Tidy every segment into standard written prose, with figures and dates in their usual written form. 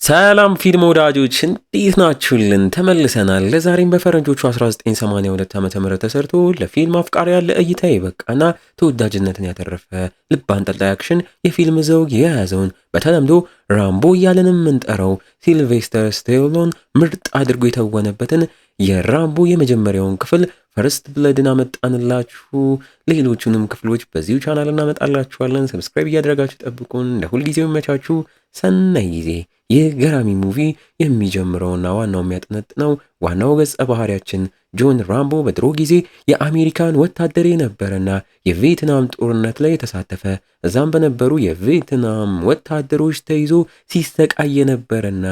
ሰላም ፊልም ወዳጆች፣ እንዴት ናችሁልን? ተመልሰናል። ለዛሬም በፈረንጆቹ 1982 ዓ.ም ተሰርቶ ለፊልም አፍቃሪያን ለእይታ የበቃና ተወዳጅነትን ያተረፈ ልብ አንጠልጣይ action የፊልም ዘውግ የያዘውን፣ በተለምዶ ራምቦ እያለን የምንጠራው ሲልቬስተር ስታሎን ምርጥ አድርጎ የተወነበትን የራምቦ የመጀመሪያውን ክፍል First Blood ን አመጣንላችሁ። ሌሎቹንም ክፍሎች በዚሁ ቻናል እናመጣላችኋለን። Subscribe እያደረጋችሁ ጠብቁን። እንደ ሁልጊዜው ይመቻችሁ። ሰናይ ጊዜ። ይህ ገራሚ movie የሚጀምረውና ዋናው የሚያጠነጥነው ዋናው ገጸ ባህሪያችን ጆን ራምቦ በድሮ ጊዜ የአሜሪካን ወታደር የነበረና የቪየትናም ጦርነት ላይ የተሳተፈ፣ እዛም በነበሩ የቪየትናም ወታደሮች ተይዞ ሲሰቃይ የነበረና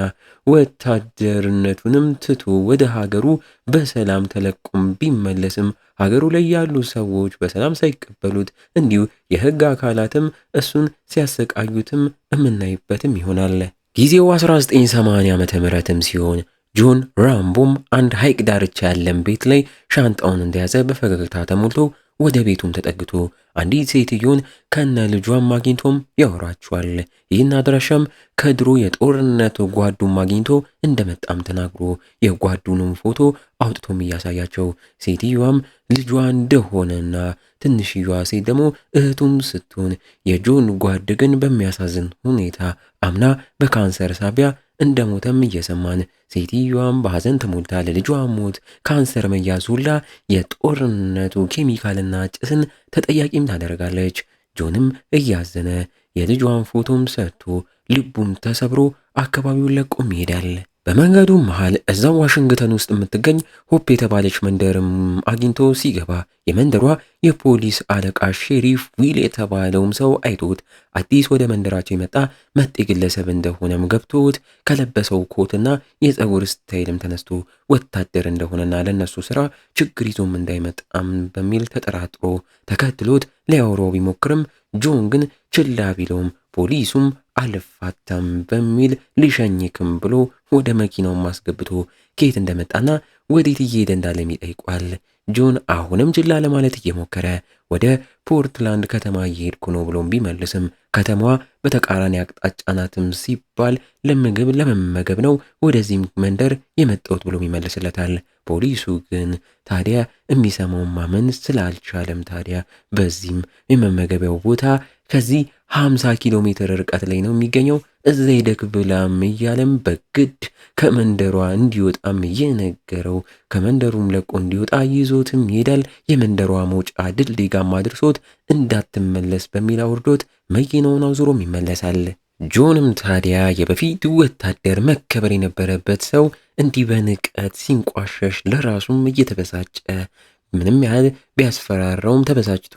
ወታደርነቱንም ትቶ ወደ ሀገሩ በሰላም ተለቆም ቢመለስም ሀገሩ ላይ ያሉ ሰዎች በሰላም ሳይቀበሉት እንዲሁ የሕግ አካላትም እሱን ሲያሰቃዩትም የምናይበትም ይሆናል። ጊዜው 1980 ዓመተ ምህረትም ሲሆን ጆን ራምቦም አንድ ሐይቅ ዳርቻ ያለን ቤት ላይ ሻንጣውን እንደያዘ በፈገግታ ተሞልቶ ወደ ቤቱም ተጠግቶ አንዲት ሴትዮን ከነ ልጇም አግኝቶም ያወራቸዋል። ይህን አድራሻም ከድሮ የጦርነት ጓዱም አግኝቶ እንደመጣም ተናግሮ የጓዱንም ፎቶ አውጥቶም እያሳያቸው፣ ሴትዮዋም ልጇ እንደሆነና ትንሽየዋ ሴት ደግሞ እህቱም ስትሆን፣ የጆን ጓድ ግን በሚያሳዝን ሁኔታ አምና በካንሰር ሳቢያ እንደሞተም እየሰማን፣ ሴትዮዋም በሐዘን ተሞልታ ለልጇ ሞት ካንሰር መያዝ ሁላ የጦርነቱ ኬሚካልና ጭስን ተጠያቂም ታደርጋለች። ጆንም እያዘነ የልጇን ፎቶም ሰጥቶ ልቡም ተሰብሮ አካባቢውን ለቆም ይሄዳል። በመንገዱ መሃል እዛው ዋሽንግተን ውስጥ የምትገኝ ሆፕ የተባለች መንደርም አግኝቶ ሲገባ የመንደሯ የፖሊስ አለቃ ሼሪፍ ዊል የተባለውም ሰው አይቶት አዲስ ወደ መንደራቸው የመጣ መጤ ግለሰብ እንደሆነም ገብቶት ከለበሰው ኮትና የፀጉር style ም ተነስቶ ወታደር እንደሆነና ለነሱ ስራ ችግር ይዞም እንዳይመጣም በሚል ተጠራጥሮ ተከትሎት ሊያወራው ቢሞክርም ጆን ግን ችላ ቢለውም ፖሊሱም አልፋታም በሚል ልሸኝክም ብሎ ወደ መኪናውም አስገብቶ ከየት እንደመጣና ወዴት እየሄደ እንዳለም ይጠይቋል። ጆን አሁንም ችላ ለማለት እየሞከረ ወደ ፖርትላንድ ከተማ እየሄድኩ ነው ብሎም ቢመልስም ከተማዋ በተቃራኒ አቅጣጫ ናትም ሲባል ለምግብ ለመመገብ ነው ወደዚህም መንደር የመጣሁት ብሎም ይመልስለታል። ፖሊሱ ግን ታዲያ የሚሰማውን ማመን ስላልቻለም ታዲያ በዚህም የመመገቢያው ቦታ ከዚህ 50 ኪሎ ሜትር ርቀት ላይ ነው የሚገኘው፣ እዛ ሄደክ ብላም እያለም በግድ ከመንደሯ እንዲወጣም እየነገረው ከመንደሩም ለቆ እንዲወጣ ይዞትም ይሄዳል። የመንደሯ መውጫ ድልድይ ጋም አድርሶት እንዳትመለስ በሚል አውርዶት መኪናውን አዙሮም ይመለሳል። ጆንም ታዲያ የበፊቱ ወታደር መከበር የነበረበት ሰው እንዲህ በንቀት ሲንቋሸሽ ለራሱም እየተበሳጨ ምንም ያህል ቢያስፈራራውም ተበሳጭቶ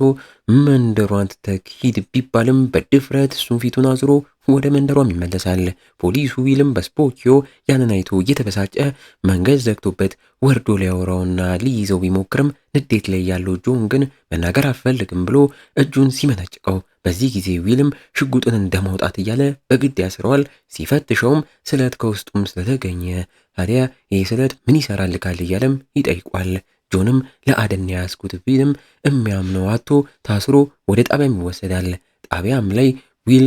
መንደሯን ትተህ ሂድ ቢባልም በድፍረት እሱን ፊቱን አዙሮ ወደ መንደሯም ይመለሳል። ፖሊሱ ዊልም በስፖኪዮ ያንን አይቶ እየተበሳጨ መንገድ ዘግቶበት ወርዶ ሊያወራውና ሊይዘው ቢሞክርም ንዴት ላይ ያለው ጆን ግን መናገር አልፈልግም ብሎ እጁን ሲመነጭቀው በዚህ ጊዜ ዊልም ሽጉጡን እንደማውጣት እያለ በግድ ያስረዋል። ሲፈትሸውም ስለት ከውስጡም ስለተገኘ ታዲያ ይህ ስለት ምን ይሰራልካል እያለም ይጠይቋል። ጆንም ለአደን ያዝኩት ቢልም የሚያምነው አጥቶ ታስሮ ወደ ጣቢያም ይወሰዳል። ጣቢያም ላይ ዊል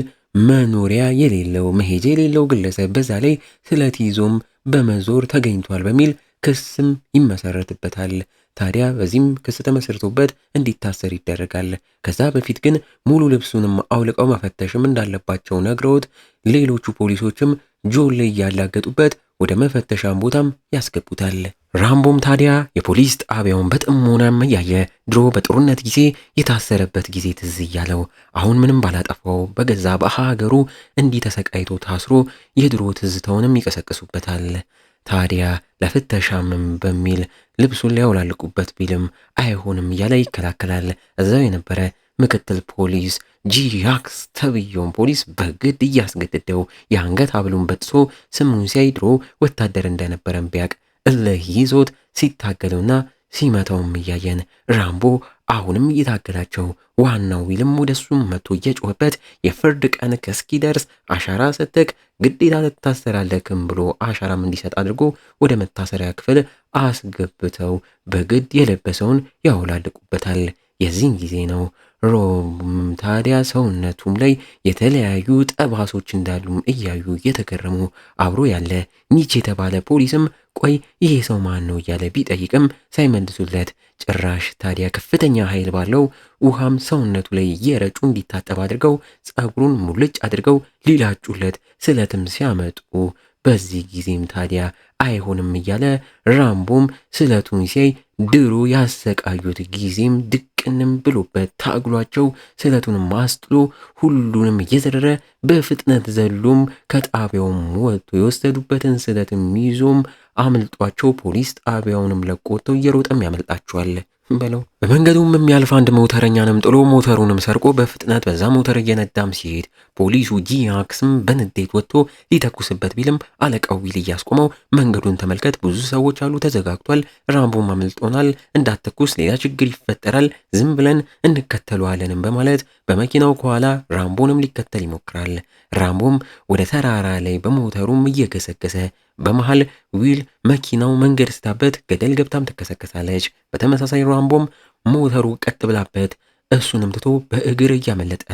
መኖሪያ የሌለው፣ መሄጃ የሌለው ግለሰብ፣ በዛ ላይ ስለት ይዞም በመዞር ተገኝቷል በሚል ክስም ይመሰረትበታል። ታዲያ በዚህም ክስ ተመስርቶበት እንዲታሰር ይደረጋል። ከዛ በፊት ግን ሙሉ ልብሱንም አውልቀው መፈተሽም እንዳለባቸው ነግረውት ሌሎቹ ፖሊሶችም ጆን ላይ እያላገጡበት ወደ መፈተሻም ቦታም ያስገቡታል። ራምቦም ታዲያ የፖሊስ ጣቢያውን በጥሞናም እያየ ድሮ በጦርነት ጊዜ የታሰረበት ጊዜ ትዝ እያለው አሁን ምንም ባላጠፋው በገዛ በሀገሩ እንዲህ ተሰቃይቶ ታስሮ የድሮ ትዝታውንም ይቀሰቅሱበታል። ታዲያ ለፍተሻምም በሚል ልብሱን ሊያውላልቁበት ቢልም አይሆንም እያለ ይከላከላል። እዛው የነበረ ምክትል ፖሊስ ጂያክስ ተብየውን ፖሊስ በግድ እያስገደደው የአንገት ሀብሉን በጥሶ ስሙን ሲያይ ድሮ ወታደር እንደነበረም ቢያቅ እልህ ይዞት ሲታገለውና ሲመታውም እያየን ራምቦ አሁንም እየታገላቸው ዋናው ዊልም ወደሱም መጥቶ እየጮኸበት የፍርድ ቀን እስኪደርስ አሻራ ሰተክ ግዴታ ትታሰራለክም ብሎ አሻራም እንዲሰጥ አድርጎ ወደ መታሰሪያ ክፍል አስገብተው በግድ የለበሰውን ያውላልቁበታል። የዚህን ጊዜ ነው ሮም ታዲያ ሰውነቱም ላይ የተለያዩ ጠባሶች እንዳሉም እያዩ እየተገረሙ አብሮ ያለ ኒች የተባለ ፖሊስም ቆይ ይሄ ሰው ማን ነው እያለ ቢጠይቅም ሳይመልሱለት ጭራሽ ታዲያ ከፍተኛ ኃይል ባለው ውሃም ሰውነቱ ላይ እየረጩ እንዲታጠብ አድርገው ጸጉሩን ሙልጭ አድርገው ሊላጩለት ስለትም ሲያመጡ በዚህ ጊዜም ታዲያ አይሆንም እያለ ራምቦም ስለቱን ሲያይ ድሮ ያሰቃዩት ጊዜም ድቅንም ብሎበት ታግሏቸው ስለቱንም አስጥሎ ሁሉንም እየዘረረ በፍጥነት ዘሎም ከጣቢያውም ወጥቶ የወሰዱበትን ስለትም ይዞም አምልጧቸው ፖሊስ ጣቢያውንም ለቆ ወጥቶ እየሮጠም ያመልጣቸዋል። በለው በመንገዱም የሚያልፍ አንድ ሞተረኛንም ጥሎ ሞተሩንም ሰርቆ በፍጥነት በዛ ሞተር እየነዳም ሲሄድ ፖሊሱ ጂያክስም በንዴት ወጥቶ ሊተኩስበት ቢልም አለቃው ዊል እያስቆመው መንገዱን ተመልከት፣ ብዙ ሰዎች አሉ፣ ተዘጋግቷል፣ ራምቦም አምልጦናል፣ እንዳትተኩስ ሌላ ችግር ይፈጠራል፣ ዝም ብለን እንከተለዋለንም በማለት በመኪናው ከኋላ ራምቦንም ሊከተል ይሞክራል። ራምቦም ወደ ተራራ ላይ በሞተሩም እየገሰገሰ በመሃል ዊል መኪናው መንገድ ስታበት ገደል ገብታም ትከሰከሳለች። በተመሳሳይ ራምቦም ሞተሩ ቀጥ ብላበት እሱንም ትቶ በእግር እያመለጠ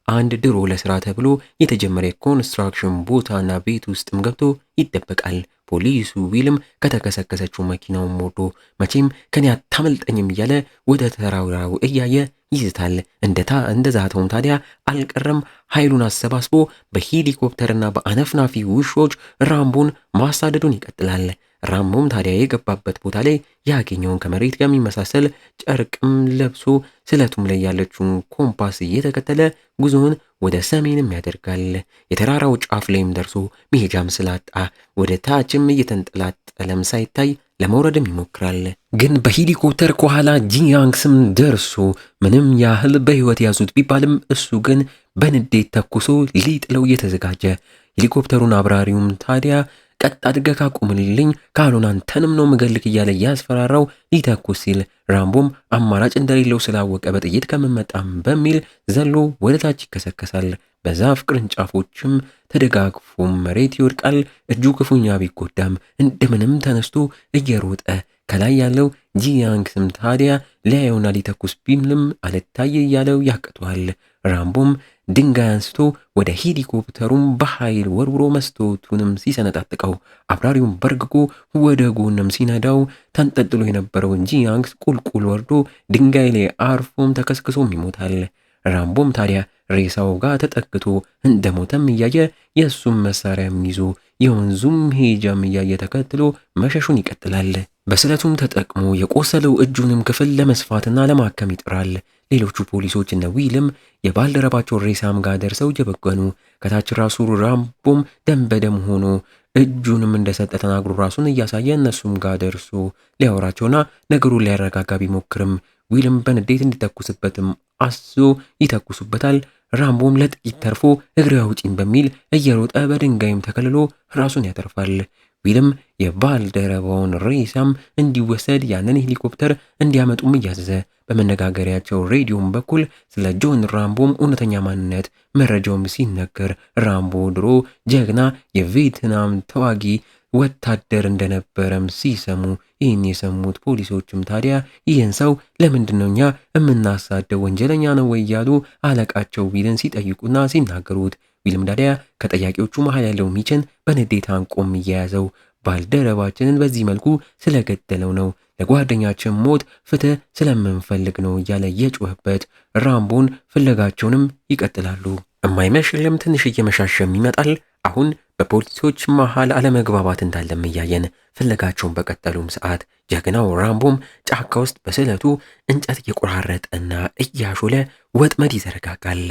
አንድ ድሮ ለስራ ተብሎ የተጀመረ የኮንስትራክሽን ቦታና ቤት ውስጥም ገብቶ ይደበቃል። ፖሊሱ ዊልም ከተከሰከሰችው መኪናውን ወርዶ መቼም ከኔ አታመልጠኝም እያለ ወደ ተራራው እያየ ይዝታል። እንደ ዛተውም ታዲያ አልቀረም። ኃይሉን አሰባስቦ በሄሊኮፕተርና በአነፍናፊ ውሾች ራምቦን ማሳደዱን ይቀጥላል። ራምቦም ታዲያ የገባበት ቦታ ላይ ያገኘውን ከመሬት ጋር የሚመሳሰል ጨርቅም ለብሶ ስለቱም ላይ ያለችውን ኮምፓስ እየተከተለ ጉዞውን ወደ ሰሜንም ያደርጋል። የተራራው ጫፍ ላይም ደርሶ መሄጃም ስላጣ ወደ ታችም እየተንጠላጠለም ሳይታይ ለመውረድም ይሞክራል። ግን በሄሊኮፕተር ከኋላ ጂያንግስም ደርሶ ምንም ያህል በሕይወት ያዙት ቢባልም እሱ ግን በንዴት ተኩሶ ሊጥለው እየተዘጋጀ ሄሊኮፕተሩን አብራሪውም ታዲያ ቀጥ አድርገህ ካቁምልኝ ካልሆነ አንተንም ነው ምገልክ እያለ እያስፈራራው ሊተኩስ ሲል ራምቦም አማራጭ እንደሌለው ስላወቀ በጥይት ከምመጣም በሚል ዘሎ ወደ ታች ይከሰከሳል። በዛፍ ቅርንጫፎችም ተደጋግፎ መሬት ይወድቃል። እጁ ክፉኛ ቢጎዳም እንደምንም ተነስቶ እየሮጠ ከላይ ያለው ጂያንግስም ታዲያ ሊያየውና ሊተኩስ ቢልም አልታየ እያለው ያቅቷል። ራምቦም ድንጋይ አንስቶ ወደ ሄሊኮፕተሩም በኃይል ወርውሮ መስታወቱንም ሲሰነጣጥቀው አብራሪውን በርግጎ ወደ ጎንም ሲነዳው ተንጠልጥሎ የነበረውን ጂያንግስ ቁልቁል ወርዶ ድንጋይ ላይ አርፎም ተከስክሶም ይሞታል። ራምቦም ታዲያ ሬሳው ጋር ተጠግቶ እንደሞተም እያየ የእሱም መሳሪያም ይዞ የወንዙም ሄጃም እያየ ተከትሎ መሸሹን ይቀጥላል። በስለቱም ተጠቅሞ የቆሰለው እጁንም ክፍል ለመስፋትና ለማከም ይጥራል። ሌሎቹ ፖሊሶች እነ ዊልም የባልደረባቸውን ሬሳም ጋር ደርሰው እየበገኑ ከታች ራሱ ራምቦም ደም በደም ሆኖ እጁንም እንደሰጠ ተናግሮ ራሱን እያሳየ እነሱም ጋር ደርሶ ሊያወራቸውና ነገሩን ሊያረጋጋ ቢሞክርም ዊልም በንዴት እንዲተኩስበትም አዞ ይተኩሱበታል። ራምቦም ለጥቂት ተርፎ እግሬ አውጪኝ በሚል እየሮጠ በድንጋይም ተከልሎ ራሱን ያተርፋል። ዊልም የባልደረባውን ሬሳም እንዲወሰድ ያንን ሄሊኮፕተር እንዲያመጡም እያዘዘ በመነጋገሪያቸው ሬዲዮም በኩል ስለ ጆን ራምቦም እውነተኛ ማንነት መረጃውም ሲነገር ራምቦ ድሮ ጀግና የቪየትናም ተዋጊ ወታደር እንደነበረም ሲሰሙ ይህን የሰሙት ፖሊሶችም ታዲያ ይህን ሰው ለምንድን ነው እኛ የምናሳደው ወንጀለኛ ነው ወይ እያሉ አለቃቸው ዊልን ሲጠይቁና ሲናገሩት ዊልም ታዲያ ከጠያቂዎቹ መሃል ያለው ሚችን በንዴት አንቆም እየያዘው ባልደረባችንን በዚህ መልኩ ስለገደለው ነው፣ ለጓደኛችን ሞት ፍትህ ስለምንፈልግ ነው እያለ የጮህበት ራምቦን ፍለጋቸውንም ይቀጥላሉ። እማይመሽልም ትንሽ እየመሻሸም ይመጣል። አሁን በፖሊሶች መሃል አለመግባባት እንዳለም እያየን ፍለጋቸውን በቀጠሉም ሰዓት ጀግናው ራምቦም ጫካ ውስጥ በስለቱ እንጨት እየቆራረጠና እያሾለ ወጥመድ ይዘረጋጋል።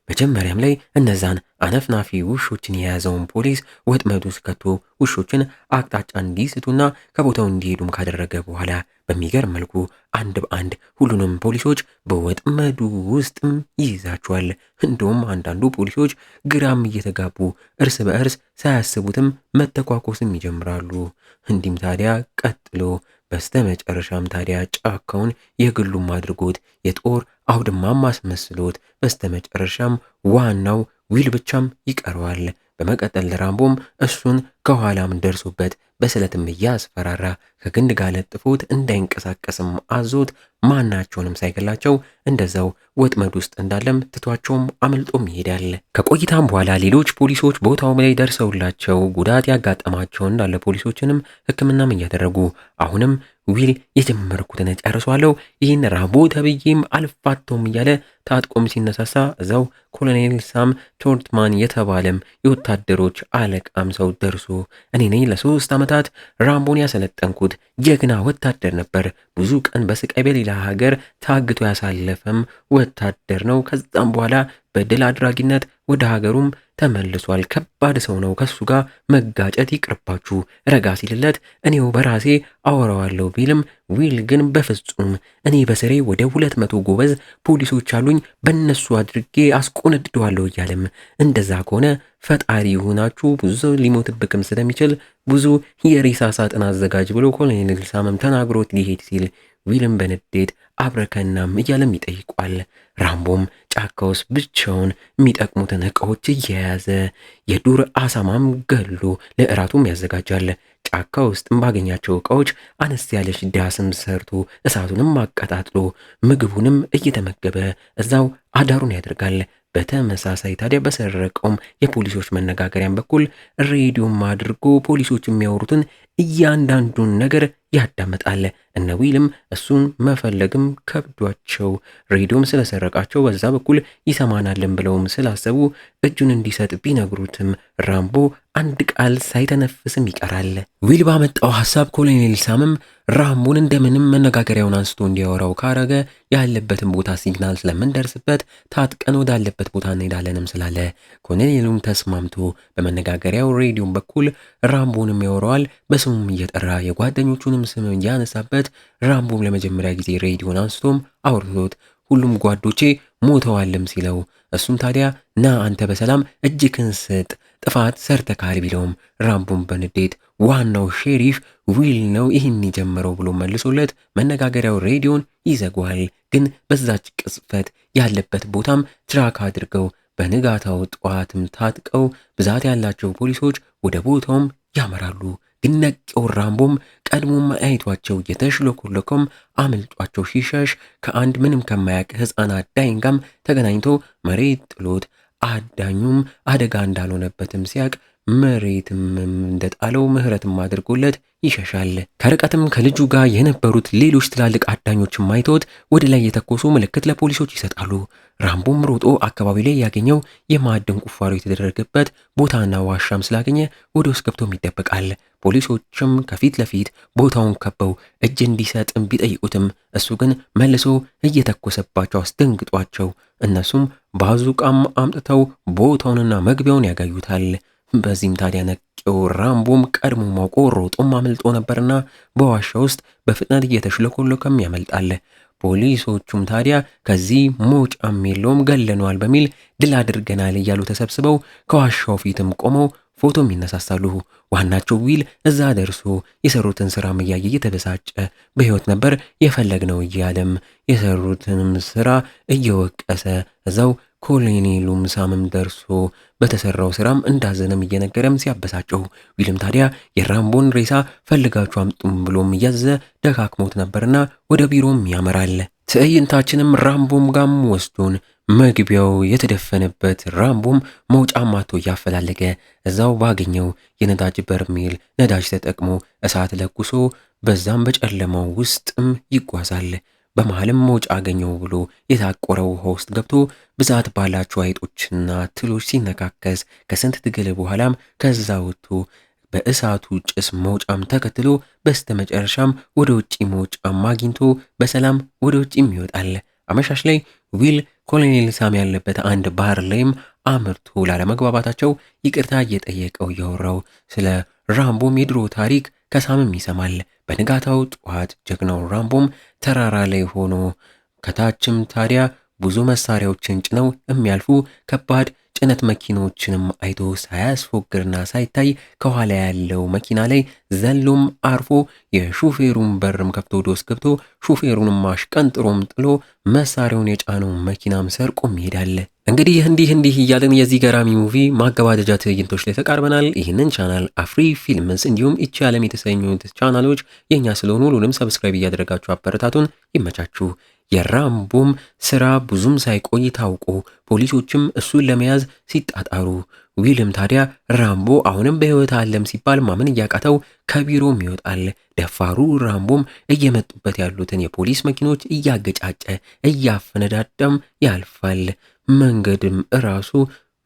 መጀመሪያም ላይ እነዛን አነፍናፊ ውሾችን የያዘውን ፖሊስ ወጥመድ ውስጥ ከቶ ውሾችን አቅጣጫ እንዲስቱና ከቦታው እንዲሄዱም ካደረገ በኋላ በሚገርም መልኩ አንድ በአንድ ሁሉንም ፖሊሶች በወጥመዱ ውስጥም ይይዛቸዋል። እንደውም አንዳንዱ ፖሊሶች ግራም እየተጋቡ እርስ በእርስ ሳያስቡትም መተኳኮስም ይጀምራሉ። እንዲህም ታዲያ ቀጥሎ በስተመጨረሻም ታዲያ ጫካውን የግሉም አድርጎት የጦር አውድማም አስመስሎት በስተመጨረሻም ዋናው ዊል ብቻም ይቀረዋል። በመቀጠል ራምቦም እሱን ከኋላም ደርሶበት በስለትም እያስፈራራ ከግንድ ጋር ለጥፎት እንዳይንቀሳቀስም አዞት ማናቸውንም ሳይገላቸው እንደዛው ወጥመድ ውስጥ እንዳለም ትቷቸውም አመልጦም ይሄዳል። ከቆይታም በኋላ ሌሎች ፖሊሶች ቦታውም ላይ ደርሰውላቸው ጉዳት ያጋጠማቸው እንዳለ ፖሊሶችንም ሕክምናም እያደረጉ አሁንም ዊል የጀመርኩትን ጨርሷለሁ፣ ይህን ራምቦ ተብዬም አልፋቶም እያለ ታጥቆም ሲነሳሳ እዛው ኮሎኔል ሳም ቶርትማን የተባለም የወታደሮች አለቃም ሰው ደርሶ እኔ ነኝ ለ3 ዓመታት ራምቦን ያሰለጠንኩት፣ ጀግና ወታደር ነበር። ብዙ ቀን በስቃይ በሌላ ሀገር ታግቶ ያሳለፈም ወታደር ነው። ከዛም በኋላ በድል አድራጊነት ወደ ሀገሩም ተመልሷል። ከባድ ሰው ነው። ከሱ ጋር መጋጨት ይቅርባችሁ፣ ረጋ ሲልለት እኔው በራሴ አወራዋለሁ ቢልም ዊል ግን በፍጹም እኔ በስሬ ወደ 200 ጎበዝ ፖሊሶች አሉኝ፣ በእነሱ አድርጌ አስቆነድደዋለሁ እያለም እንደዛ ከሆነ ፈጣሪ ይሁናችሁ፣ ብዙ ሰው ሊሞትብክም ስለሚችል ብዙ የሬሳ ሳጥን አዘጋጅ ብሎ ኮሎኔል ሳምም ተናግሮት ሊሄድ ሲል ዊልም በንዴት አብረከናም እያለም ይጠይቋል። ራምቦም ጫካ ውስጥ ብቻውን የሚጠቅሙትን ዕቃዎች እየያዘ የዱር አሳማም ገሎ ለእራቱም ያዘጋጃል። ጫካ ውስጥም ባገኛቸው ዕቃዎች አነስ ያለች ዳስም ሰርቶ እሳቱንም አቀጣጥሎ ምግቡንም እየተመገበ እዛው አዳሩን ያደርጋል። በተመሳሳይ ታዲያ በሰረቀውም የፖሊሶች መነጋገሪያን በኩል ሬዲዮም አድርጎ ፖሊሶች የሚያወሩትን እያንዳንዱን ነገር ያዳምጣል። እነ ዊልም እሱን መፈለግም ከብዷቸው ሬዲዮም ስለሰረቃቸው በዛ በኩል ይሰማናልን ብለውም ስላሰቡ እጁን እንዲሰጥ ቢነግሩትም ራምቦ አንድ ቃል ሳይተነፍስም ይቀራል። ዊል ባመጣው ሐሳብ ኮሎኔል ሳምም ራምቦን እንደምንም መነጋገሪያውን አንስቶ እንዲያወራው ካረገ ያለበትን ቦታ signal ስለምንደርስበት ታጥቀን ወዳለበት ቦታ እንሄዳለንም ስላለ ኮሎኔሉም ተስማምቶ በመነጋገሪያው ሬዲዮም በኩል ራምቦንም ያወራዋል። በስሙም እየጠራ የጓደኞቹንም ስም እያነሳበት ራምቦም ለመጀመሪያ ጊዜ ሬዲዮን አንስቶም አውርቶት ሁሉም ጓዶቼ ሞተዋልም ሲለው እሱም ታዲያ ና አንተ በሰላም እጅክን ስጥ ጥፋት ሰርተካል ቢለውም ራምቦም በንዴት ዋናው ሼሪፍ ዊል ነው ይህን የጀመረው ብሎ መልሶለት መነጋገሪያው ሬዲዮን ይዘጓል። ግን በዛች ቅጽበት ያለበት ቦታም track አድርገው በንጋታው ጠዋትም ታጥቀው ብዛት ያላቸው ፖሊሶች ወደ ቦታውም ያመራሉ። ግን ነቄው ራምቦም ቀድሞም አይቷቸው የተሽለኮለኮም አመልጧቸው ሲሸሽ ከአንድ ምንም ከማያውቅ ሕፃን አዳኝ ጋም ተገናኝቶ መሬት ጥሎት አዳኙም አደጋ እንዳልሆነበትም ሲያቅ መሬትም እንደጣለው ምህረትም አድርጎለት ይሸሻል። ከርቀትም ከልጁ ጋር የነበሩት ሌሎች ትላልቅ አዳኞችም አይተውት ወደ ላይ የተኮሱ ምልክት ለፖሊሶች ይሰጣሉ። ራምቦም ሮጦ አካባቢ ላይ ያገኘው የማዕድን ቁፋሮ የተደረገበት ቦታና ዋሻም ስላገኘ ወደ ውስጥ ገብቶም ይደበቃል። ፖሊሶችም ከፊት ለፊት ቦታውን ከበው እጅ እንዲሰጥም ቢጠይቁትም እሱ ግን መልሶ እየተኮሰባቸው አስደንግጧቸው እነሱም ባዙቃም አምጥተው ቦታውንና መግቢያውን ያጋዩታል። በዚህም ታዲያ ነቄው ራምቦም ቀድሞ ማውቆ ሮጦም አመልጦ ነበርና በዋሻ ውስጥ በፍጥነት እየተሽለኮለከም ያመልጣል። ፖሊሶቹም ታዲያ ከዚህ መውጫም የለውም ገለነዋል በሚል ድል አድርገናል እያሉ ተሰብስበው ከዋሻው ፊትም ቆመው ፎቶም ይነሳሳሉ። ዋናቸው ዊል እዛ ደርሶ የሰሩትን ስራም እያየ እየተበሳጨ በሕይወት ነበር የፈለግነው እያለም የሰሩትንም ስራ እየወቀሰ እዛው ኮሎኔሉም ሳምም ደርሶ በተሰራው ስራም እንዳዘነም እየነገረም ሲያበሳጨው ዊልም ታዲያ የራምቦን ሬሳ ፈልጋችሁ አምጡም ብሎም እያዘዘ ደካክሞት ነበርና ወደ ቢሮም ያመራል። ትዕይንታችንም ራምቦም ጋም ወስዶን መግቢያው የተደፈነበት ራምቦም መውጫ ማቶ እያፈላለገ እዛው ባገኘው የነዳጅ በርሜል ነዳጅ ተጠቅሞ እሳት ለኩሶ በዛም በጨለማው ውስጥም ይጓዛል። በመሃልም መውጫ አገኘው ብሎ የታቆረው ውሃ ውስጥ ገብቶ ብዛት ባላቸው አይጦችና ትሎች ሲነካከስ ከስንት ትግል በኋላም ከዛ ወጥቶ በእሳቱ ጭስ መውጫም ተከትሎ በስተመጨረሻም ወደ ውጪ መውጫም አግኝቶ በሰላም ወደ ውጪም ይወጣል። አመሻሽ ላይ ዊል ኮሎኔል ሳም ያለበት አንድ ባር ላይም አምርቶ ላለመግባባታቸው ይቅርታ እየጠየቀው እያወራው ስለ ራምቦም የድሮ ታሪክ ከሳምም ይሰማል። በንጋታው ጠዋት ጀግናው ራምቦም ተራራ ላይ ሆኖ ከታችም ታዲያ ብዙ መሳሪያዎችን ጭነው የሚያልፉ ከባድ ጭነት መኪኖችንም አይቶ ሳያስፎግርና ሳይታይ ከኋላ ያለው መኪና ላይ ዘሎም አርፎ የሹፌሩን በርም ከፍቶ ወደ ውስጥ ገብቶ ሹፌሩንም አሽቀንጥሮም ጥሎ መሳሪያውን የጫነው መኪናም ሰርቆም ይሄዳል። እንግዲህ እንዲህ እንዲህ እያልን የዚህ ገራሚ movie ማገባደጃ ትዕይንቶች ላይ ተቃርበናል። ይህንን ቻናል አፍሪ ፊልምስ እንዲሁም ይቺ ዓለም የተሰኙት ቻናሎች የእኛ ስለሆኑ ሁሉንም subscribe እያደረጋችሁ አበረታቱን። ይመቻችሁ። የራምቦም ስራ ብዙም ሳይቆይ ታውቆ ፖሊሶችም እሱን ለመያዝ ሲጣጣሩ፣ ዊልም ታዲያ ራምቦ አሁንም በሕይወት አለም ሲባል ማመን እያቃተው ከቢሮም ይወጣል። ደፋሩ ራምቦም እየመጡበት ያሉትን የፖሊስ መኪኖች እያገጫጨ እያፈነዳዳም ያልፋል። መንገድም እራሱ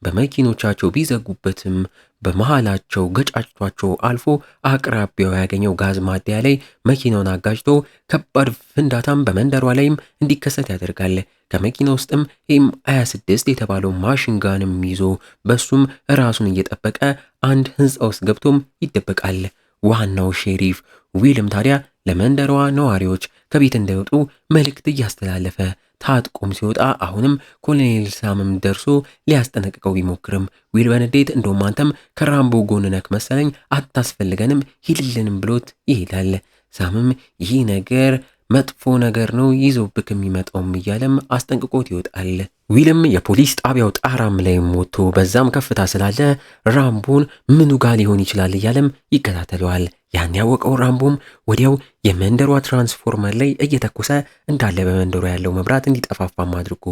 በመኪኖቻቸው ቢዘጉበትም በመሃላቸው ገጫጭቷቸው አልፎ አቅራቢያው ያገኘው ጋዝ ማደያ ላይ መኪናውን አጋጭቶ ከባድ ፍንዳታም በመንደሯ ላይም እንዲከሰት ያደርጋል። ከመኪና ውስጥም ኤም 26 የተባለው machine gun ም ይዞ በሱም ራሱን እየጠበቀ አንድ ህንፃ ውስጥ ገብቶም ይደበቃል። ዋናው ሼሪፍ ዊልም ታዲያ ለመንደሯ ነዋሪዎች ከቤት እንዳይወጡ መልእክት እያስተላለፈ ታጥቆም ሲወጣ አሁንም ኮሎኔል ሳምም ደርሶ ሊያስጠነቅቀው ቢሞክርም ዊል በንዴት እንደውም አንተም ከራምቦ ጎን ነክ መሰለኝ፣ አታስፈልገንም፣ ሂድልንም ብሎት ይሄዳል። ሳምም ይህ ነገር መጥፎ ነገር ነው ይዞብክ የሚመጣውም እያለም አስጠንቅቆት ይወጣል። ዊልም የፖሊስ ጣቢያው ጣራም ላይ ወጥቶ በዛም ከፍታ ስላለ ራምቦን ምኑ ጋ ሊሆን ይችላል እያለም ይከታተለዋል። ያን ያወቀው ራምቦም ወዲያው የመንደሯ ትራንስፎርመር ላይ እየተኮሰ እንዳለ በመንደሯ ያለው መብራት እንዲጠፋፋም አድርጎ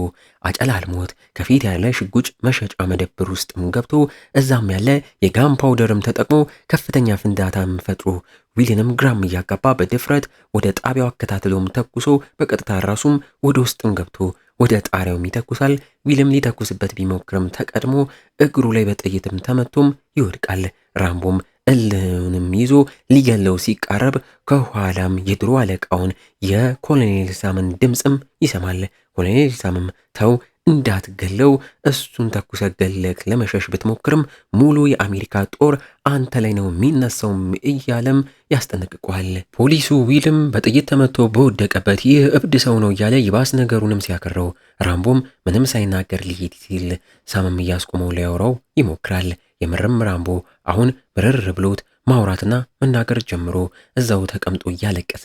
አጨላልሞት ከፊት ያለ ሽጉጥ መሸጫ መደብር ውስጥም ገብቶ እዛም ያለ የ gun powder ም ተጠቅሞ ከፍተኛ ፍንዳታም ፈጥሮ ዊልንም ግራም እያጋባ በድፍረት ወደ ጣቢያው አከታትሎም ተኩሶ በቀጥታ ራሱም ወደ ውስጥም ገብቶ ወደ ጣሪያውም ይተኩሳል። ዊልም ሊተኩስበት ቢሞክርም ተቀድሞ እግሩ ላይ በጥይትም ተመቶም ይወድቃል። ራምቦም እልህንም ይዞ ሊገለው ሲቃረብ ከኋላም የድሮ አለቃውን የኮሎኔል ሳምን ድምፅም ይሰማል። ኮሎኔል ሳምም ተው እንዳትገለው፣ እሱን ተኩሰ ገለክ ለመሸሽ ብትሞክርም ሙሉ የአሜሪካ ጦር አንተ ላይ ነው የሚነሳውም እያለም ያስጠነቅቋል። ፖሊሱ ዊልም በጥይት ተመቶ በወደቀበት ይህ እብድ ሰው ነው እያለ ይባስ ነገሩንም ሲያከረው ራምቦም ምንም ሳይናገር ሊሄድ ሲል ሳምም እያስቆመው ሊያወራው ይሞክራል። የምርም ራምቦ አሁን ምርር ብሎት ማውራትና መናገር ጀምሮ እዛው ተቀምጦ እያለቀሰ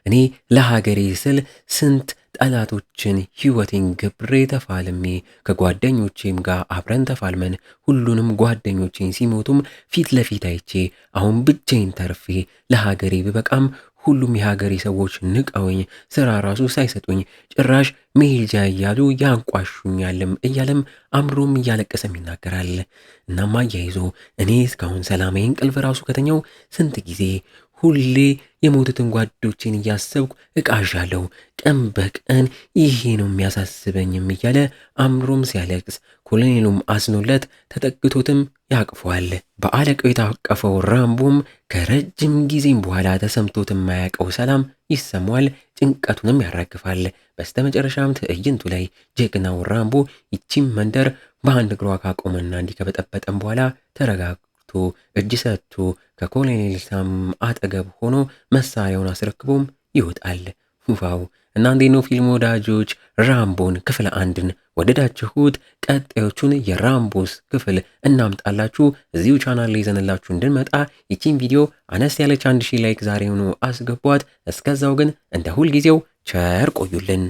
እኔ ለሀገሬ ስል ስንት ጠላቶችን ሕይወቴን ገብሬ ተፋልሜ ከጓደኞቼም ጋር አብረን ተፋልመን ሁሉንም ጓደኞቼን ሲሞቱም ፊት ለፊት አይቼ አሁን ብቻዬን ተርፌ ለሀገሬ ብበቃም ሁሉም የሀገሬ ሰዎች ንቀውኝ ስራ ራሱ ሳይሰጡኝ ጭራሽ መሄጃ እያሉ ያንቋሹኛልም እያለም አምሮም እያለቀሰም ይናገራል። እናም አያይዞ እኔ እስካሁን ሰላማዊ እንቅልፍ ራሱ ከተኛው ስንት ጊዜ ሁሌ የሞቱትን ጓዶቼን እያሰብኩ እቃዣለሁ። ቀን በቀን ይሄ ነው የሚያሳስበኝም እያለ አምሮም ሲያለቅስ ኮሎኔሉም አዝኖለት ተጠግቶትም ያቅፏል። በአለቃው የታቀፈው ራምቦም ከረጅም ጊዜም በኋላ ተሰምቶት የማያውቀው ሰላም ይሰማዋል፣ ጭንቀቱንም ያራግፋል። በስተመጨረሻም ትዕይንቱ ላይ ጀግናው ራምቦ ይቺም መንደር በአንድ እግሯ ካቆመና እንዲህ ከበጠበጠም በኋላ ተረጋግቶ እጅ ሰጥቶ ከኮሎኔል ሳም አጠገብ ሆኖ መሳሪያውን አስረክቦም ይወጣል። Wow! እና እንዴት ነው ፊልም ወዳጆች፣ ራምቦን ክፍል 1ን ወደዳችሁት? ቀጣዮቹን የራምቦስ ክፍል እናምጣላችሁ እዚሁ ቻናል ላይ ይዘንላችሁ እንድንመጣ ይቺን ቪዲዮ አነስ ያለች 1000 like ዛሬውኑ አስገቧት። እስከዛው ግን እንደ ሁልጊዜው ቸር ቆዩልን።